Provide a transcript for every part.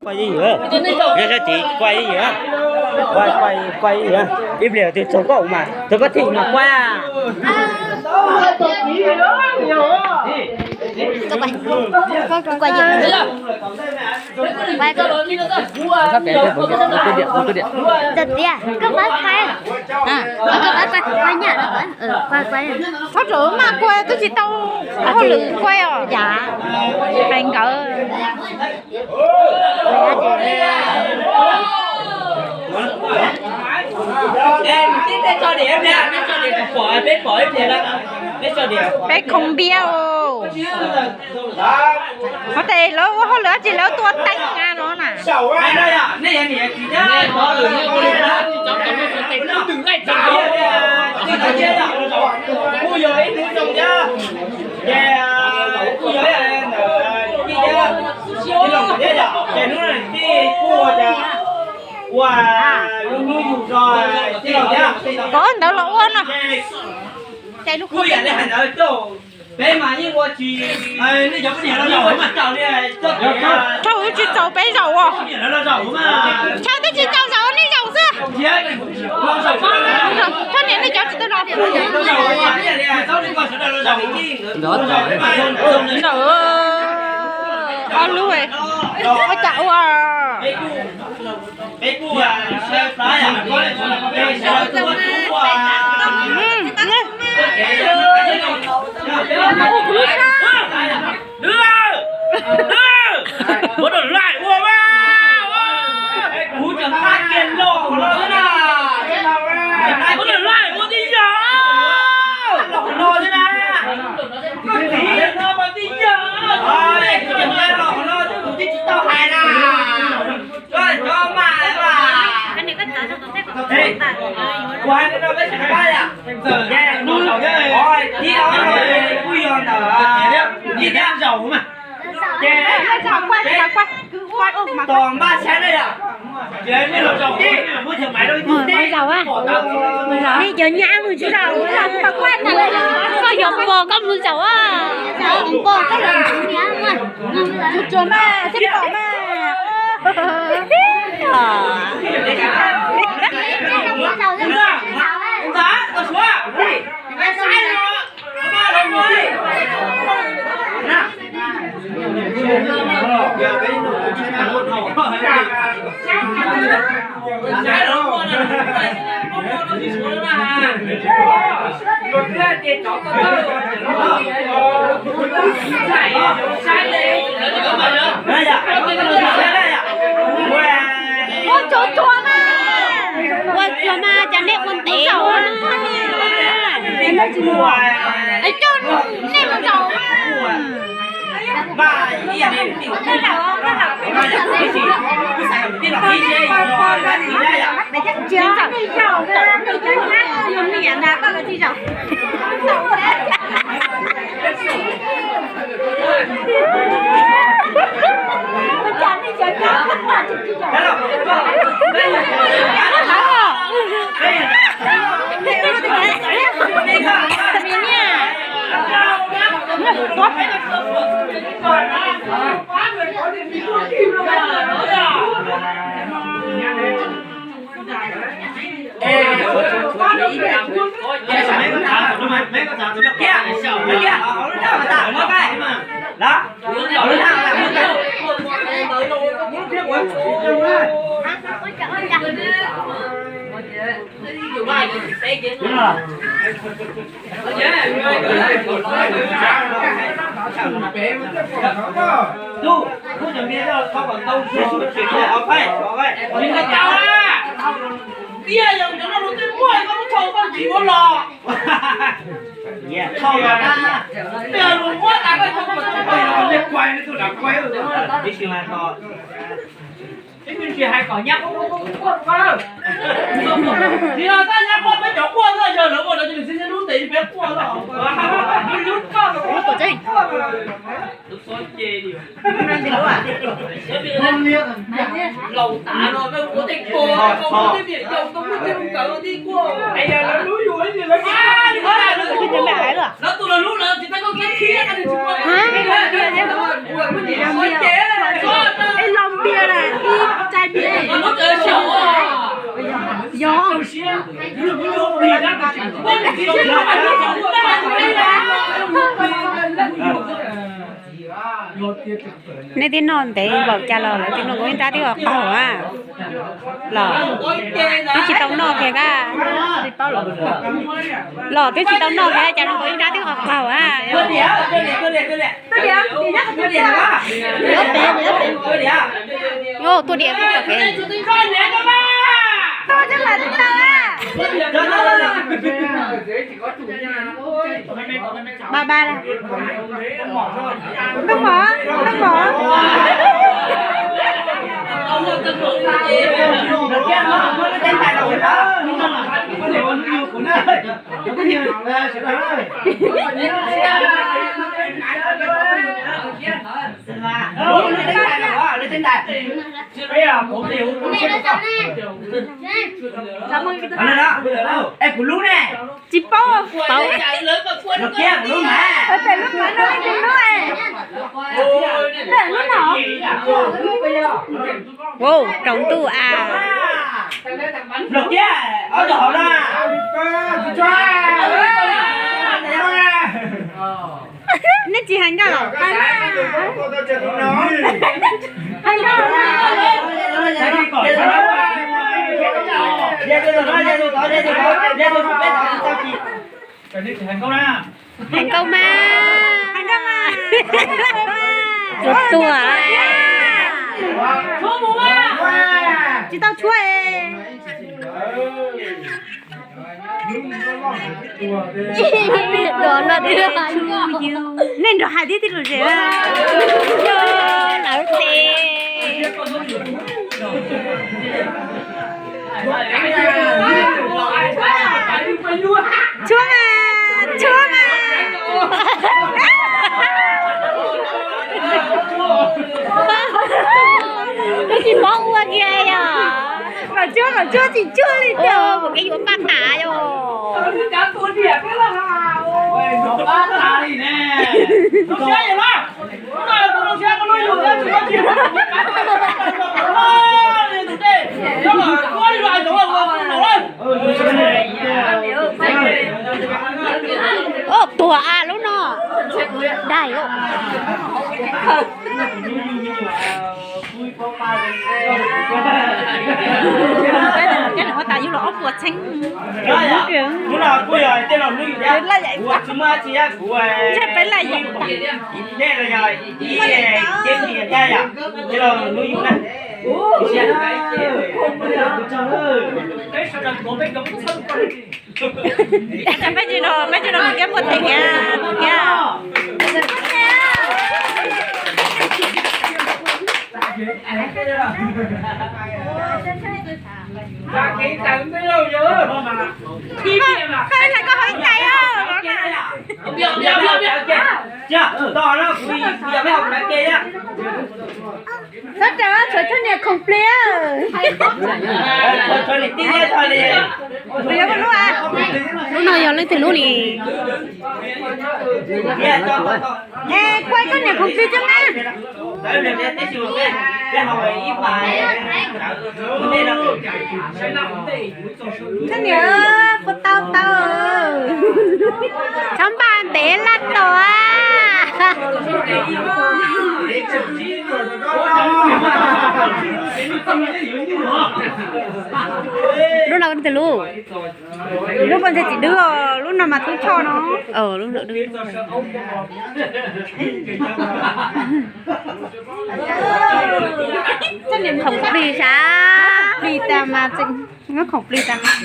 Quaj ib yam, yog sab tid quaj ib yam, quaj, quaj, quaj ib yam, ib pliag twg txog koj mas txog koj thim mas quaj. Koj quaj, koj quaj ib yam. Tias koj pab quaj, koj pab quaj, quaj nyaj no, quaj, quaj. Txhob rawm maj quaj, twb tsis tau hauj lwm quaj os. Hais nkawd. Peb khoom npiab os. Qhov tias lawv ua hauj lwm dab tsi lawv tua teeb no na. Kov ntawd los ua no. Cais lub khuj. Rau wb tsis txaus peb zaum os. Rau twb tsis txaus zaum nej zaum xwb. Rau niam nej cov tsis tau los. Ntawm ob lub, ua cas ua. Muab rau laim ua mas. Kuv tseem qab kiag los qhov no na. Muab rau laim ua tib yog. Los qhov no xwb na. Koj txiv no mas tib yog. Kuv tseem qab los qhov no xwb kuv twb tsis tau hais na. Koj cov mas. Kuv hais no peb tsis qab yam. Kuj yog ntawm ib zaug mas. Ces tos npaj saib na yom. Zaum, nej cov nyab mus tsis zaum, koj yuav pom koj mus zaum. Pom koj los tsuag mas, thiaj pom mas. Ua tsuag tsuag mas, ua tsuag mas cas nej ua ntev ua no. Es coj nej mus zaum. Tias yog cov no lub twb muaj koj muab thaum koj tsis muab los. Tias lus muab tas koj tsis muab los. Ib tug tsis hais kom nyab quaj quaj quaj quaj. Tsis los tab nyab quaj peb cov quaj xwb, yog lawv ua lawv tus txiv lub ntes peb quaj los. Laus tas no, ua tej ko, tej niam yau, tau muaj tej lub kawm tej quaj. Lawv tus lawv lub lawv tsis tau koj kab khib. Los npias na. Nej twb noj ntev npaum cas los lawv twb noj nkaus ib nrab twb qaug qaug a. Los twb tsis tau noj kiag a. Los twb tsis tau noj kiag cas noj nkaus ib nrab twb qaug qaug a. Tuaj diam, tuaj diam. Ba ba la. Ntoo mov, ntoo mov. Es kuv lub ne? Tsis paub. Paub. Lub mas no, lub no. Wow, rau ntuj a. Los kiag ob tug hauv na. Nej tsis hais nkauj los? Hais nkauj mas. Tuag tuag. Tsis tau tshuab. Nej nrog hais thiab tij laug zem. Lawv tes. Tshuab mas, tshuab mas. Twb tsis paub ua kiag yom. Kom tshuab, kom tshuab tsis tshuab li tiag. Ua kev yuav paj tas yom. Oj, tuag a lub no. Dai. Lub no kuj yog tej laus hnub yus thiab, kuv tsis muaj dab tsi thiab, kuv ib nej los yog ib ceeb tias thiab yom, tej laus hnub yus na. Peb tsis no, peb tsis no mus kiab muaj teem kiab, mus kiab. Hais koj hais tais os. Txhob raws, tshuav tshuaj niam khoom plig. Lub no yog leej twg lub li? Es kuaj koj niam khoom plig tso na. Koj niam puas tau tau. Txhob npaj ntev laj tos a. Lub no leej twg lub? Lub poj ntxoog txiv dub os, lub no mas tub choj no. Lub no dub. Khoom plig sas, plig tas mas, khoom plig tas mas.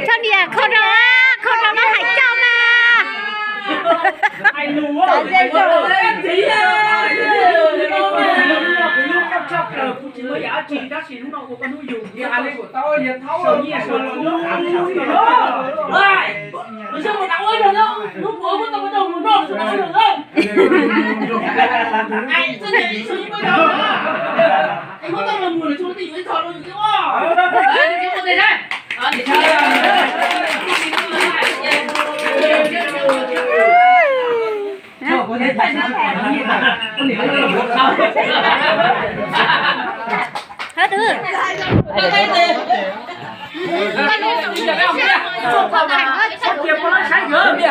Txhob niam kho rau, kho rau no hais coj mas. Hov twg?